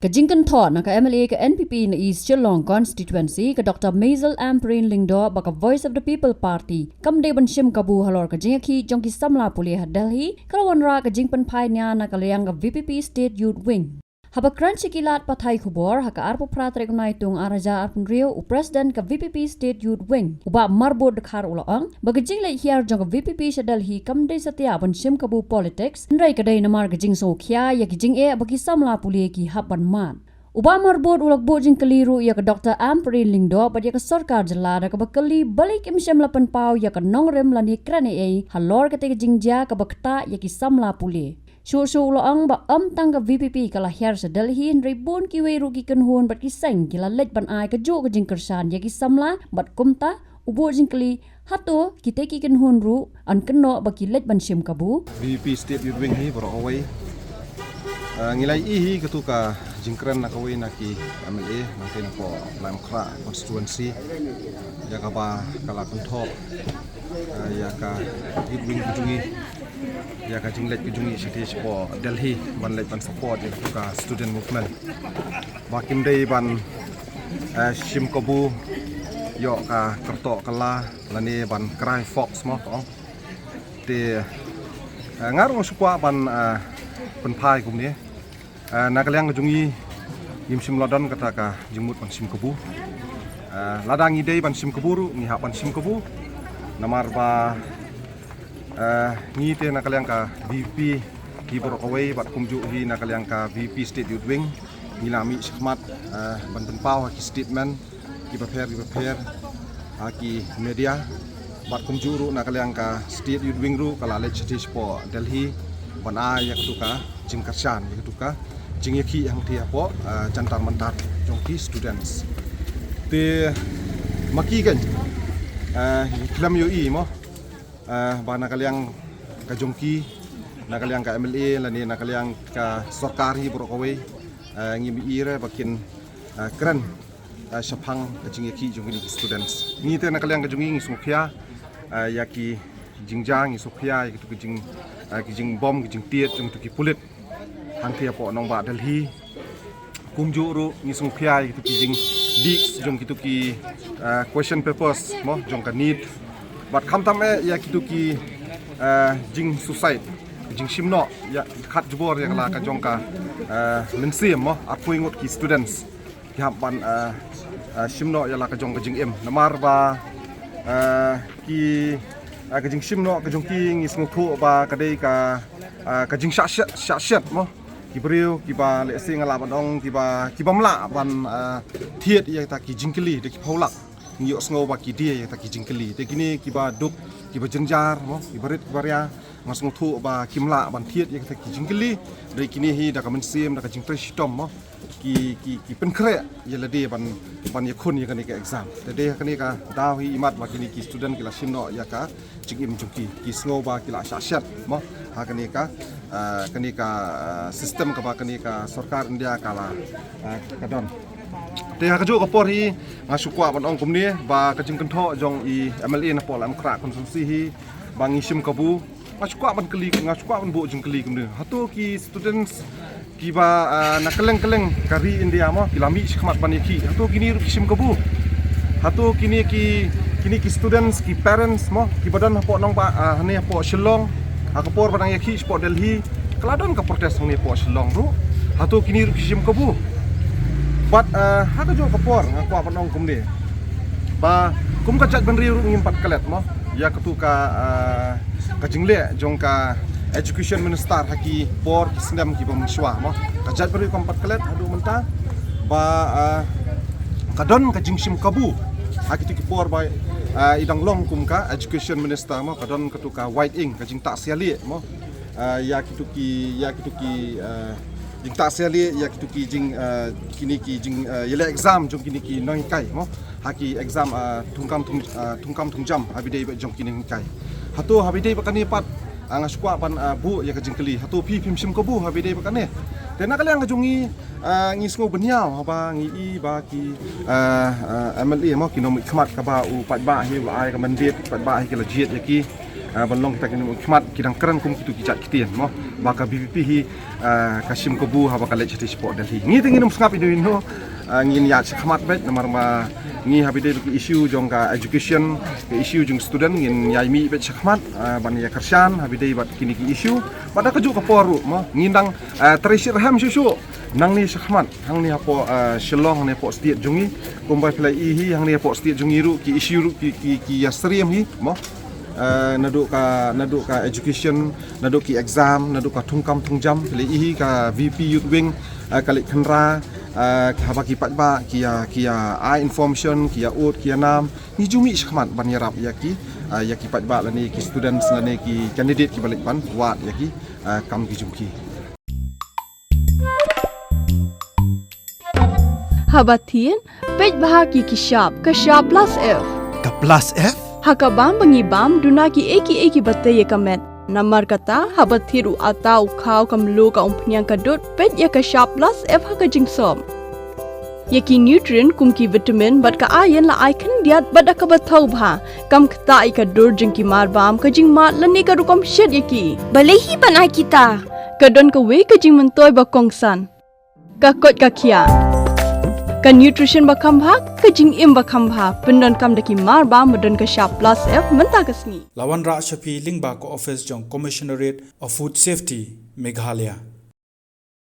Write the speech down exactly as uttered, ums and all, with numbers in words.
Jingkynthoh na ka M L A ka N P P na East Shillong Constituency, ka Doctor Maisel Ampareen Lyngdoh, ba ka Voice of the People Party kam dei ban shim kabu halor ka jingïakhih jong ki samla pule ha Delhi, ka la wanrah ka jingpynphai nia na ka liang ka V P P State Youth Wing. Haba kren sha ki lad pathai khubor ha ka arphew phra tarik u Naitung ar hajar arphew hynriew, u President ka V P P State Youth Wing, u Bah Marbud Dkhar, u la ong ba ka jingleit hiar jong ka V P P sha Delhi kam dei satia ban shim kabu politics, hynrei ka dei namar ka jingsngewkhia ïa ki jingeh ba ki samla pule ki hap ban mad. U Bah Marbud u la buh jingkylli ruh ïa ka Doctor Ampareen Lyngdoh bad ïa ka sorkar jylla da kaba kylli balei kim shym la pynpaw ïa ka nongrim lane kren ei ei halor katei ka jingjia kaba ktah ïa ki samla pule. Shuh shuh u la ong ba ym tang ka V P P ka la hiar sha Delhi, hynrei bun kiwei ruh ki kynhun bad ki seng ki la leit ban ai kajuh ka jingkyrshan ïa ki samla, bad kumta u buh jingkylli, hato kitei ki kynhun ruh yn kynnoh ba ki leit ban shim kabu? V P P State Youth Wing hi baroh kawei. Ah, ngi la ïohi hi katu ka jingkren na kawei na ki M L A nangtei na poh Laitumkhrah constituency, ïa kaba ka la kynthoh, ah, ïa ka Youth Wing ka jong ngi, ïa ka jingleit ka jong ngi shatei shapoh Delhi ban leit ban support ïa katu ka student movement. Ba kim dei ban, eh, shim kabu ïoh ka kyrtoh kylla lane ban cry fox mo, ka ong. Te, eh, nga ruh nga shu kwah ban, eh, pynphai kumne. Eh, na ka liang ka jong ngi, ngim shym la don kata ka jingmut ban shim kabu. Eh, lada ngi dei ban shim kabu ruh, ngi hap ban shim kabu. Namar ba, eh, ngi te na ka liang ka V P P hi baroh kawei bad kumjuh hi na ka liang ka V P P State Youth Wing, ngi la mih shakhmat, eh, ban pynpaw ha ki statement kiba pher kiba pher ha ki media. Bad kumjuh ruh na ka liang ka State Youth Wing ruh ka la leit shatei shapoh Delhi ban ai ïa katu ka jingkyrshan, ïa katu ka jingïakhih hangtei hapoh, ah, Jantar Mantar jong ki students. Te ma ki kan, ah, khlem ïohi mo, ah, ba na ka liang ka jong ki, na ka liang ka M L A lane na ka liang ka sorkar hi baroh kawei, ah, ngim i re ba kin, ah, kren, ah, shaphang ka jingïakhih jong kine ki students. Ngi te na ka liang ka jong ngi ngi sngewkhia, ah, ïa ki jingjia, ngi sngewkhia ïa kitu ki jing, ah, ki jingbom, ki jingtied jong kitu ki pulit hangtei hapoh nongbah Delhi. Kumjuh ruh ngi sngewkhia ïa kitu ki jingleak jong kitu ki, ah, question papers mo jong ka NEET. Bad khamtam eh ïa kitu ki, ah, jingsuicide, jingshim noh ïa, khatjubor ïa la ka jong ka, ah, mynsiem mo, arphew ngut ki students ki hap ban, ah, ah, shim noh ïa la ka jong ka jingim. Namar ba, ah, ki, ah, ka jingshim noh ka jong ki ngi sngewthuh ba ka dei ka, ah, ka jingshah shet, shah shet mo. Ki briew kiba lehse nga lah ban ong kiba, kiba ym lah ban, ah, thied ïa kita ki jingkylli da ki phew lak. Ngi ïohsngew ba ki die ïa kita ki jingkylli. Te kine kiba duk, kiba jynjar mo, kiba rit kiba ria, nga sngewthuh ba kim lah ban thied ïa kita ki jingkylli. Dei kine hi da ka mynsiem, da ka jingtrei shitom mo, ki, ki, ki pynkhreh ïa lade ban, ban ïakhun ïa kane ka exam. Te dei ha kane ka daw hi imat ba kine ki student ki la shim noh ïa ka jingim jong ki, ki sngew ba ki la shah shet mo ha kane ka, ah, kane ka, ah, system kaba kane ka sorkar India ka la, ah, ka don. Te ha kajuh ka por hi nga shu kwah ban ong kumne ba ka jingkynthoh jong i M L A na poh Laitumkhrah constituency hi ba ngi shim kabu, nga shu kwah ban kylli, nga shu kwah ban buh jingkylli kumne. Hato ki students kiba, ah, na kylleng kylleng ka ri India mo, ki la mih shakhmat ban ïakhih, hato kine ruh ki shim kabu? Hato kine ki, kine ki students, ki parents mo, kiba don hapoh nongbah, ah, hangne hapoh Shillong, ha ka por ba dang ïakhih shapoh Delhi, ka la don ka protest hangne hapoh Shillong ruh. Hato kine ruh ki shim kabu? Bad, ah, ha kajuh ka por nga kwah ban ong kumne ba kum ka jaitbynriew ruh ngim pat klet mo ïa katu ka, ah, ka jingleh jong ka education minister ha ki por ki snem kiba mynshuwa mo. Ka jaitbynriew kam pat klet haduh mynta ba, ah, ka don ka jingshim kabu ha kitu ki por ba, ah, i dang long kum ka education minister mo, ka don katu ka wide aim, ka jingtah sialieh mo. Ah, ïa kitu ki, ïa kitu ki, ah, jingtah sialieh ïa kitu ki jing, ah, kine ki jing, ah, ïaleh exam jong kine ki nonghikai mo. Ha ki exam, ah, thungkam thung, ah, thungkam thungjam ha ba ïadei bad jong ki nonghikai. Hato ha ba ïadei bad kane pat, ah, nga shu kwah ban, ah, buh ïa ka jingkylli, hato phi phim shim kabu ha ba ïadei bad kane? Te na ka liang ka jong ngi, ah, ngi sngew bynñiaw haba ngi i ba ki, ah, ah, M L A mo, ki nongmihkhmat kaba u paidbah hi u la ai ka mandate, paidbah hi ki la jied ïa ki. Ah, ban long kita ki nongmihkhmat ki dang kren kum kitu ki jait ktien mo. Ba ka V P P hi, ah, ka shim kabu haba ka leit shatei shapoh Delhi. Ngi te ngin ym sngap ino ino, ah, ngin ïaid shakhmat beit namar ba ngi haba ïadei bad ki issue jong ka education, ka issue jong student ngin ïai mih beit shakhmat, ah, ban ïa kyrshan haba ïadei bad kine ki issue. Bad ha kajuh ka por ruh mo, ngin dang, ah, trei shitrhem shuh shuh nangne shakhmat, hangne hapoh, ah, Shillong, hangne hapoh state jong ngi. Kumba phi la ïohi hi, hangne hapoh state jong ngi ruh ki issue ruh ki, ki, ki ïasyriem hi mo. Ah, naduh ka, naduh ka education, naduh ki exam, naduh ka thungkam thungjam, phi la ïohi hi ka V P Youth Wing, ah, ka leit khynra, ah, haba ki paidbah ki ïa, ki ïa ai information, ki ïa ud, ki ïa nam. Ngi ju mih shakhmat ban ïarap ïa ki, ah, ïa ki paidbah lane ki students lane ki candidate kiba leit ban wad ïa ki, ah, kam ki jong ki. Haba thied, peit bha ki ki shap, ka shap plus F. Ka plus F? Ha ka bam ba ngi bam, duna ki ei ki ei kiba tei ïa ka met. Namar kata, haba thied u atta, u khaw, ka mluh, ka umphniang, ka dud, peit ïa ka shap plus F ha ka jingsop. Ïa ki nutrient kum ki vitamin bad ka iron la ai khyndiat bad da kaba thaw bha. Kam ktah ïa ka dur jong ki marbam, ka jingmad lane ka rukom shet ïa ki. Balei hi ban ai kita? Ka don kawei ka jingmyntoi ba kongsan. Ka koit ka khiah. Ka nutrition ba kham bha, ka jingim ba kham bha. Pyndonkam da ki marbam ba don ka shap plus F mynta ka sngi. La wanrah sha phi lyngba ka office jong Commissionerate of Food Safety, Meghalaya.